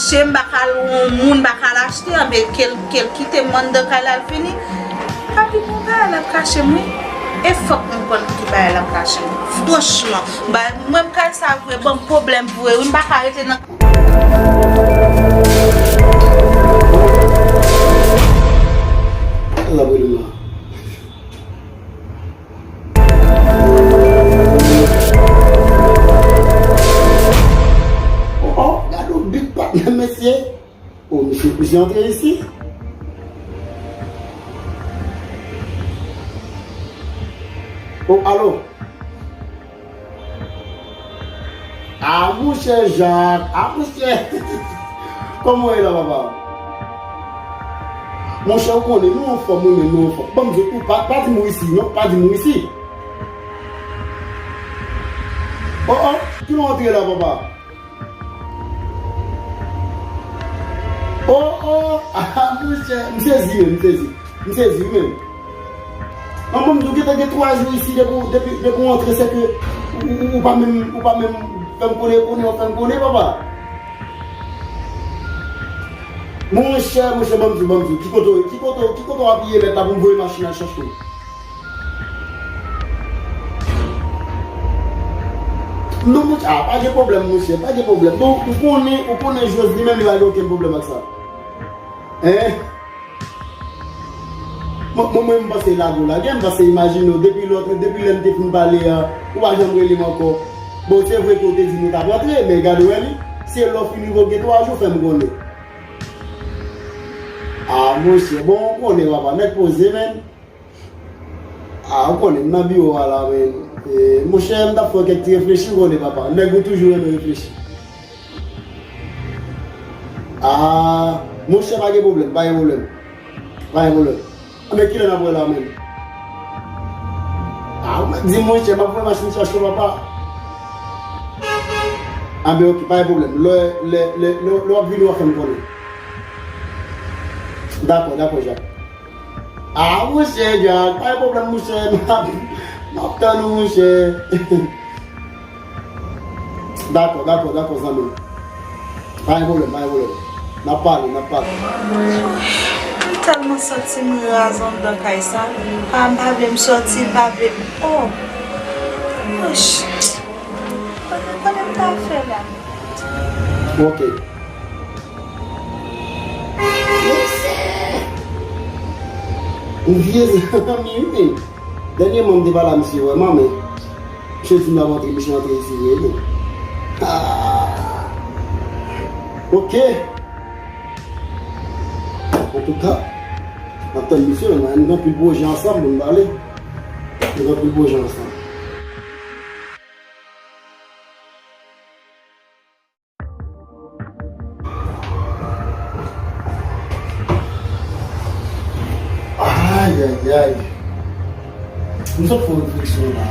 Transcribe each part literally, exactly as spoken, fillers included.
Che m pa ka lwe yon moun, m pa ka l achte, anben ke l, ke l kite m anndan kay la, l vini. Papi, gon bagay l ap kache m, wi. E fòk m konn ki bagay l ap kache m. Franchman, ba, mwen, m kay sa vre, ban m pwoblèm vre, wi, m pa ka rete nan. Sa l ap rele m la? Oh, oh, gade yon big patnè, mesye. Oh, misye, misye antre isi. Oh, alo. Ah, monchè Jak, ah, monchè. Kòman w ye la, papa? Monchè, ou konnen, nou anfòm, wi, men nou anfòm. Ban m di w, pa, pa di m ou isi, non, pa di m ou isi. Oh, oh, kilè w antre la, papa? Oh, oh, ah, monchè, m sezi, wi, m sezi. M sezi, wi, menm. An bon, m di w gentan gen twa jou isi depi, depi, depi w antre, se ke ou, ou, ou pa menm, ou pa menm fè m konnen, konnen, w ap fè m konnen, papa. Monchè, monchè, ban m di w, ban m di w, ki kote, ki kote, ki kote w apiye mèt la pou m voye machin al chache w? Non, monchè, ah, pa gen pwoblèm, monchè, pa gen pwoblèm. Bon, ou konnen, ou konnen Jozli menm, li pa gen okenn pwoblèm ak sa. Hein? Mwen, mwen, mwen, m panse lage w lage, m panse imajine w, depi lòt, depi lè n te fin pale a, ou pa janm rele m ankò. Bon, se vre ke w te di m ou t ap rantre, men gade w wè li, se lè w fin rive w gen twa jou, fè m konnen. Ah, monchè, bon, ou konnen, papa, nèg poze, menn. Ah, ou konnen, m nan biwo a la, menn. E, monchè, m t ap fè w kèk ti reflechi, ou konnen, papa. Nèg ou toujou renmen reflechi. Ah, monchè, pa gen pwoblèm, pa gen pwoblèm. Pa gen pwoblèm. Anben, kilè n ap wè la menm? Ah, ou mèt di m, monchè, m ap voye machin chache w, papa. Anben, ok, pa gen pwoblèm. Lè, lè, lè, lè, lè w ap vini, w ap fè m konnen. Dakò, dakò, Jak. Ah, monchè, Jak, pa gen pwoblèm, monchè. M ap, m ap tann ou, monchè. Dakò, dakò, dakò, zanmi m. Pa gen pwoblèm, pa gen pwoblèm. N ap pale, n ap pale. M tèlman santi m raz anndan kay sa. Pa, m pa vle m sòti, m pa vle m, oh. Ouch. Konnen, konnen m ta fè la. Ok. Mesye! Ou vye zanmi, wi, men. Dènyèman, m te pale a misye vrèman, men misye di m l ap antre, misye antre isi vre, men. Ah! Ok. Antouka, m ap tann misye, men nou gen anpil pwojè ansanm pou n pale. Nou gen anpil pwojè ansanm. Ayayay. M sot fè yon refleksyon la.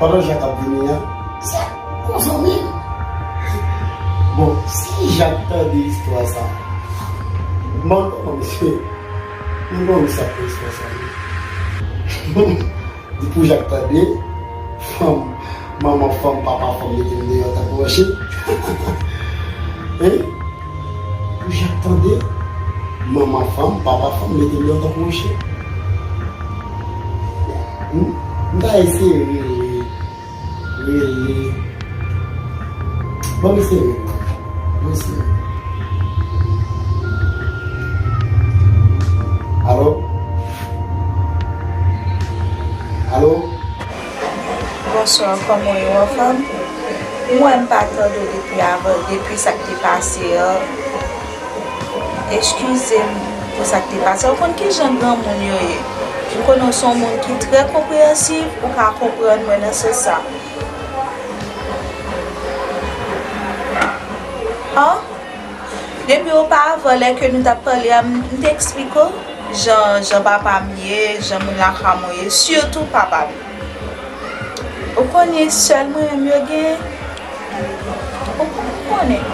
Pandan Jak ap vini an, sa, yon zanmi m. Bon, si Jak tande istwa sa, m pa konn kòman misye, m pa konn sa pou istwa sa. Di pou Jak tande, fanm, manman fanm, papa fanm mete m deyò tankou yon chen. Hein? Pou Jak tande, manman fanm, papa fanm mete m deyò tankou yon chen. Hmm? M ta eseye rele, rele. Ban m eseye rele. Ban m eseye rele. Alo? Alo? Bonswa, kòman w ye, w anfòm? M wè m pa tande w depi avan, depi sa k te pase an. Eskize m pou sa k te pase. Ou konn ki jan granmoun yo ye. M konnen w se yon moun ki trè konpreyansiv, ou ka konprann mwen nan sans sa. An? Depi oparavan, lè ke nou t ap pale a, m, m te eksplike w jan, jan papa m ye, jan moun lakay mwen ye, sitou papa m. Ou konnen sèl mwen menm yo gen. Ou konnen.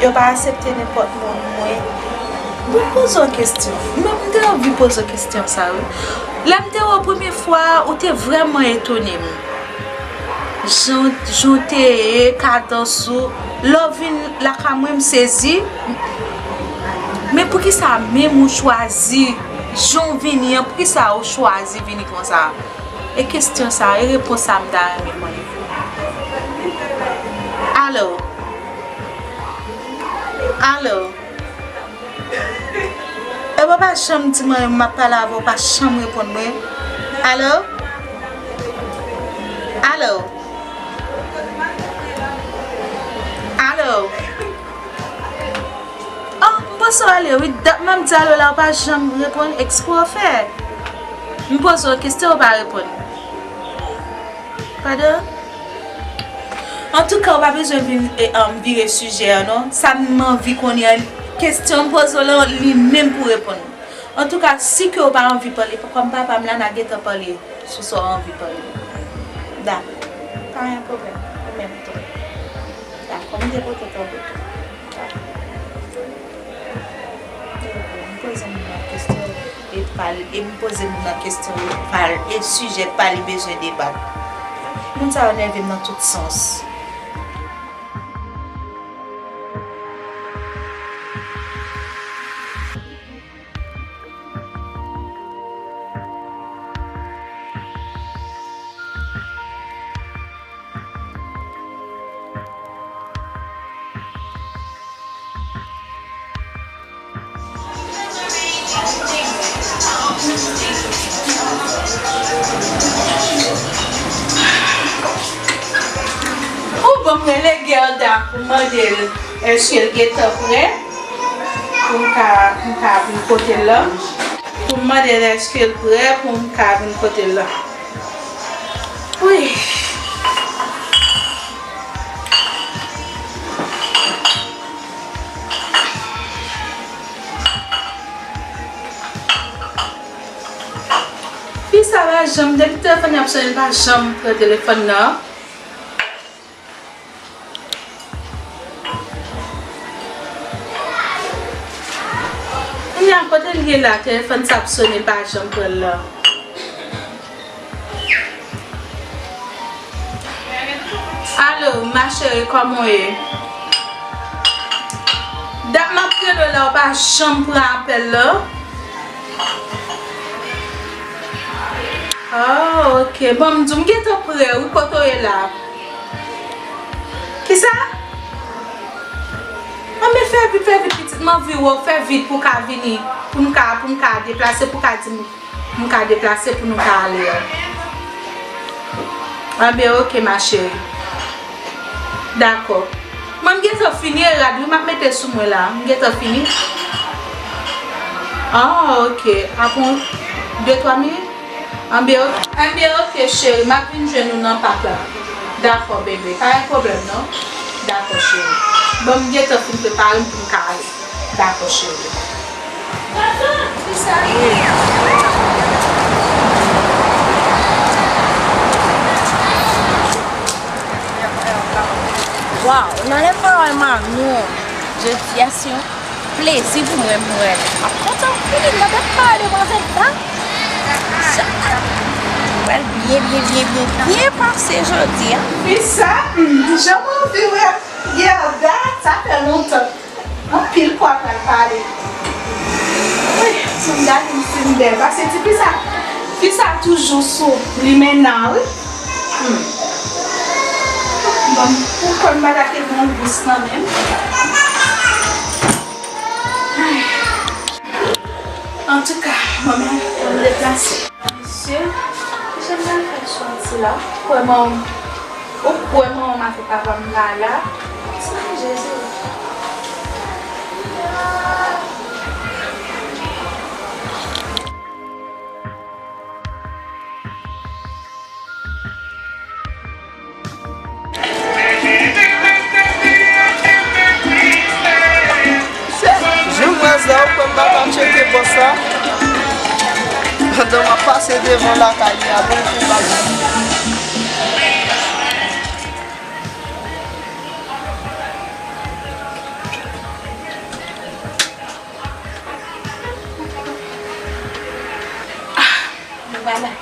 Yo pa aksepte nenpòt moun mwen. Bon, poze yon kesyon. Mwen, m te anvi poze w kesyon sa, wi. Lè m te wè w premye fwa a, ou te vrèman etone m. Jan, jan w te ye, kadans ou. Lè w vin lakay mwen, m sezi. Men poukisa menm ou chwazi, jan w vini an, poukisa ou chwazi vini konsa? E kesyon sa, e repons sa m ta renmen konnen. Alo? Alo? E w pa janm di mwen m ap pale avè w, w pa janm reponn mwen. Alo? Alo? Alo? Oh, m panse w ale wi. Dat m ap di alo la, w pa janm reponn. Ekspre w fè. M poze w kesyon, w pa reponn. Padon? Antouka, ou pa bezwen vin, e, um, vire sijè a, non. Sa m anvi konnen an, kesyon m poze w lan, li menm pou reponn. Antouka, si ke ou pa anvi pale, kòm papa m la, n a gentan pale sou sa w anvi pale. Dakò. Pa gen pwoblèm. Ou menm tou. Dakò, m te kontan tande w tou. Dakò. M poze moun nan kesyon, e pa l, e m poze moun nan kesyon, e pa l, e sijè pa li bezwen debat. Moun sa yo nève m nan tout sans. Ou ban m rele Gerda pou mande l èske l gentan prè pou m ka, pou m ka vin kote l la. Pou m mande l èske l prè pou m ka vin kote l la. Wi. Fi sa pa janm, depi telefòn nan ap sonnen, l pa janm pran telefòn nan. Kounye a, kote l ye la? Telefòn sa ap sonnen, l pa janm pran l la. Alo, ma chérie, kòman w ye? Dat m ap rele w la, w pa janm pran apèl la. Oh, ok. Bon, m di w, m gentan prè, wi, kote w ye la? Kisa? Anben, fè vit, fè vit, pitit, m anvi wè w, fè vit pou w ka vini, pou m ka, pou m ka deplase, pou w ka di m, m ka deplase pou nou ka ale a. Anben, ok, ma chérie. Dakò. Mwen, m gentan fini, e rad, wi, m ap mete sou mwen la. M gentan fini. Ah, ok. Apre de, twa minit? Anben, ok. Anben, ok, cheri. M ap vin jwenn ou nan pak la. Dakò, bebe. Pa gen pwoblèm, non. Dakò, cheri. Bon, m gentan fin prepare m pou m ka ale. Dakò, cheri. Waw, nan lè m pa wè Manou jodi a, se yon plezi pou mwen, pou mwen. M ap kontan anpil, m ap pale demwazèl sa. Sa pral byen, byen, byen, byen, byen pase jodi a. Fi sa, hmm, jan m anvi wè Gerda, sa fè lontan. Anpil pwa pral pale. Wi, si m gade m si m bèl. Paske ti fi sa, fi sa toujou sou limena, wi. Hmm. Bon, pou kwè m pa ta te gen yon gous nan men m. Ay. Antouka, manman, ann deplase. Mesye, kijan m pral fè soti la? Ou kwè manman, ou kwè manman m avèk papa m pa la? Ti manje, Jezi. Joumèz la, ou kwè m pa ka tcheke bòs la? Pandan m ap pase devan lakay li a, bon, pou bagay. Ah, nou pa la.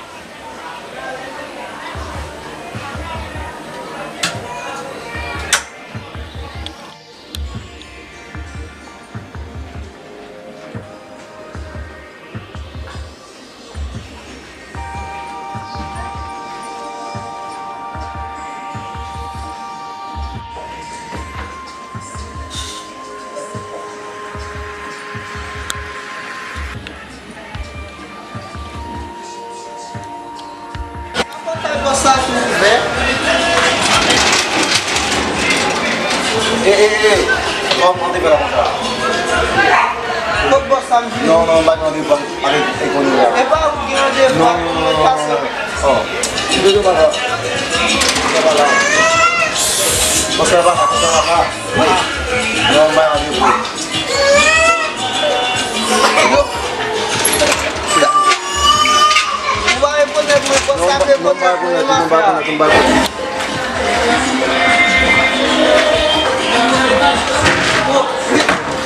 E, e, e, kòman te fè la konsa? Kot bòs sa m vini? Non, non, m pa gen randevou avèk Ekonomi la. E pa ou ki gen randevou ak mwen pase. Oh, m te pa la. M te pa la. Bòs la pa la, bòs la pa la. Non, m pa gen randevou. Ou pa rekonèt mwen, bòs la rekonèt mwen, mafya.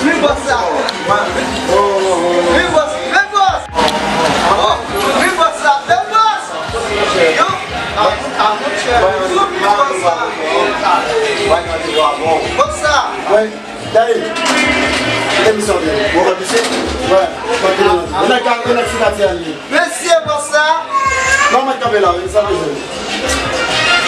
Wi, bòs la. Wi, bòs. Wi, bòs. Wi, bòs la. Wi, bòs. Yo. A, a, monchè. Wi, bòs la. Bòs la. Wi. Gade. Emisyon de. Bon, pa pise. Wè. Nèg ka, nèg sou katye a li. Mesye, bòs la. Non, mwen kanpe la, wi, sa bezwen.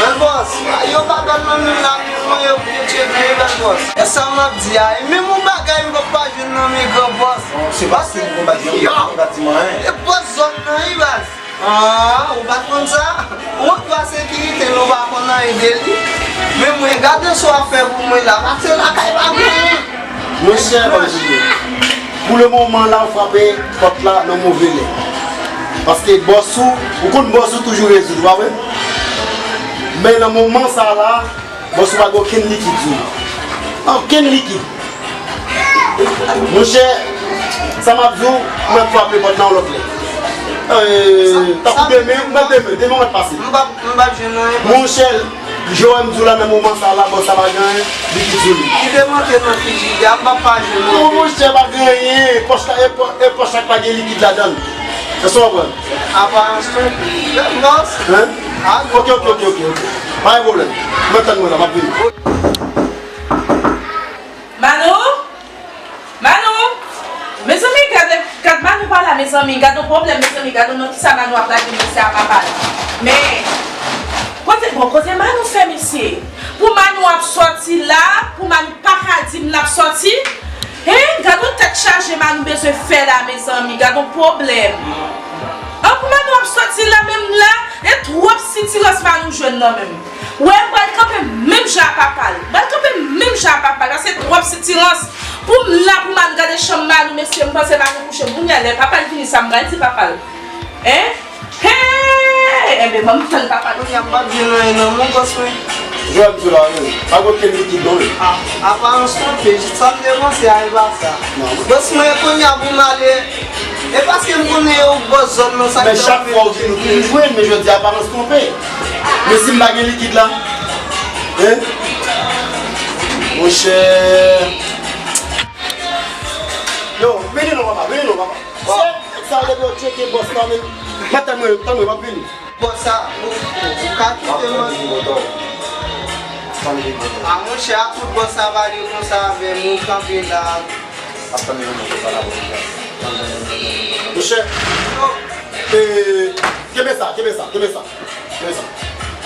Men bòs, yo pa bèl nan nou la, nou yo byen tcheke, bèl bòs. E sa m ap di a, e menm yon bagay m pap pa jwenn nan men gran bòs. Se paske m konbat yo, yo konbat ti mwen. E bòs zòn nan, wi, baz. Ah, ou pa t konn sa? Ou wè kwa sekirite l, ou pa konn anyen de li. Men mwen, gade sa w ap fè pou mwen la, pase lakay pa gen anyen. Monchè, ban m di w, pou le moman la, w frape pòt la nan move lè. Paske bòs ou, ou konn bòs ou toujou rezoud, ou pa vre? Men nan moman sa la, bòs ou pa gen okenn likid sou li. Okenn likid. Monchè, sa m ap di w, mwen frape pòt la yon lòt lè. Euh, tankou demen, mwen demen, demen mwen pase. M p ap, m p ap jwenn anyen. Monchè, jan m di w la nan moman sa la, bòs sa pa gen anyen, likid sou li. Li te manke nan frijidè a, m p ap pa jwenn anyen. Non, monchè, pa gen anyen. Pòch la, e pò-, e pòch la k pa gen likid ladan l. Èske w konprann? Aparans twonpe. Bòs. Hein? Ah, ok, ok, ok, ok, ok. Pa gen pwoblèm. Mwen tann mwen la, m ap vini. Manou? Manou? Mezanmi, gade, gad Manou pa la, mezanmi. Gad yon pwoblèm, mezanmi. Gad nan kisa Manou ap lage mesye a papa l. Men, kote, bon, kote Manou fè mesye? Pou Manou ap sòti la, pou Manou pa ka di m l ap sòti? Hein? Gad yon tèt chaje Manou bezwen fè la, mezanmi. Gad yon pwoblèm. An, pou Manou ap sòti la, menm la, e twòp sitirans Manou jwenn nan menm. Wè, m pral kanpe menm jan a papa l. M pral kanpe menm jan a papa l, paske twòp sitirans. Pou m la, pou m al gade chanm Manou, mesye, m panse Manou kouche. Kounye a, lè papa l vini, sa m pral di papa l? Hein? Hey! Enben, ban m tann papa l. Kounye a, m p ap jwenn anyen nan men w, bòs mwen. Jwè m sou la, wi. Pa gen okenn likid, non, wi. Ah, aparans twonpe, sa m te panse a, e pa sa. Non. Bòs mwen, kounye a, pou m ale, e paske m konnen yo bòs zòn nan, sa k fè. Men chak fwa w vini, ou toujou jwenn, men jodi a, aparans twonpe. Men si m pa gen likid la? Hein? Monchè. Yo, vini non, papa, vini non, papa. Oh. Se sa, depi yo tcheke bòs la, men. Mwen tann mwen, tann mwen, m ap vini. Bòs sa, ou, ou, ou ka kite mwen. A, monchè, a tout bòs sa pale konsa avè m, ou kanpe la. Ap tann mwen, mwen, mwen, mwen. Monchè, eh, kenbe sa, kenbe sa, kenbe sa. Kenbe sa.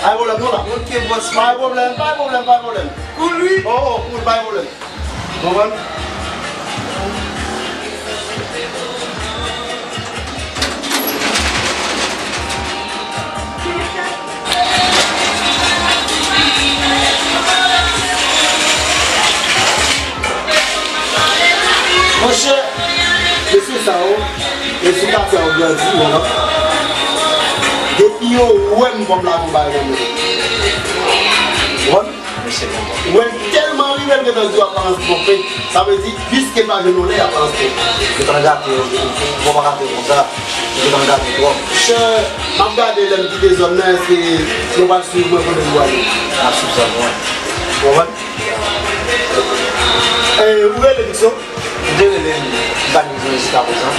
Pa gen pwoblèm, non, la. Monte bòs. Pa gen pwoblèm, pa gen pwoblèm, pa gen pwoblèm. Cool, wi. Oh, oh, cool, pa gen pwoblèm. Konprann? Monchè, mesye sa yo, e sou katye a yo grandi, ou konprann? Depi yo wè m, fò m lage yon bagay nan men yo. Ou konprann? Mesye, bon, bon. Wè, m tèlman rive, m gentan di w aparans twonpe. Sa vle di, piske m pa jwenn yon lè, aparans twonpe. Yo gentan gate w, ou pa gate w konsa. Yo gentan gate w twòp. Monchè, m ap gade lè m kite zòn nan, èske yo pral swiv mwen kote m pwale. N ap swiv zòn nan. Ou konprann? Eh, ou rele Dikson? M te rele l, li pa t reponn jiska prezan.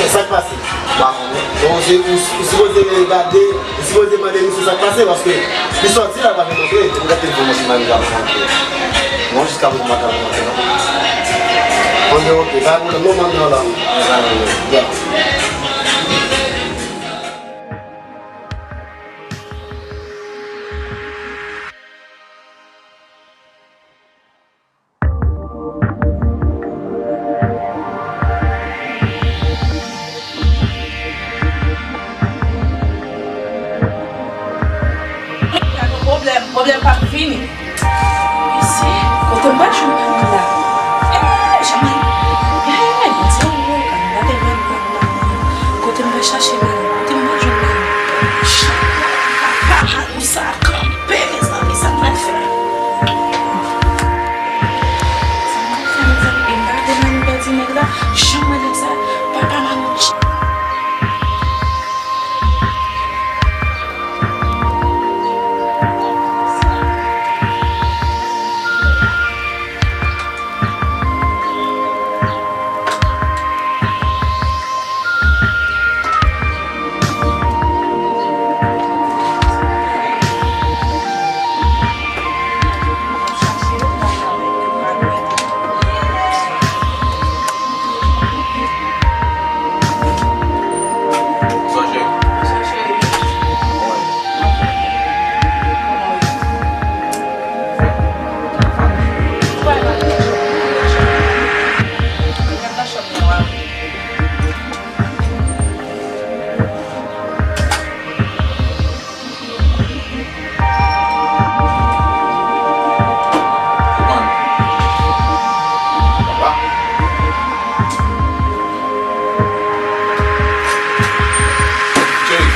E sa k pase? M pa konnen. Bon, se, ou, ou sipoze gade, ou sipoze mande misye sa k pase, paske li sòti la, l pa janm rantre. Ou gade telefòn mwen, si m pa janm rantre. Non, jiska prezan, m pa t rantre, non. Bon, ok, pa gen pwoblèm, non, m antre la. Ya. Gade pwoblèm, pwoblèm p ap fini. Mesye, kote m Pa jwenn Mari la. Eh, jan Mari. Eh, Bondye, oh, gade Mari la, Mari. Kote m va chache Mari? Kote m va jwenn Mari? Jan Mari, papa Mari sa kanpe, mezanmi, sa m pral fè? Sa m pral fè, mezanmi? E m pa vle Mari pèdi nèg la. Jan mwen nèg sa, papa Mari.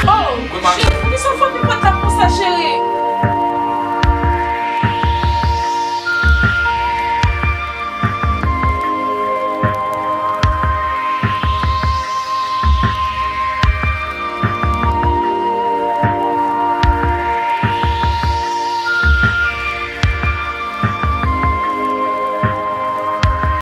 Oh, cheri, poukisa w frape pòt la konsa, cheri?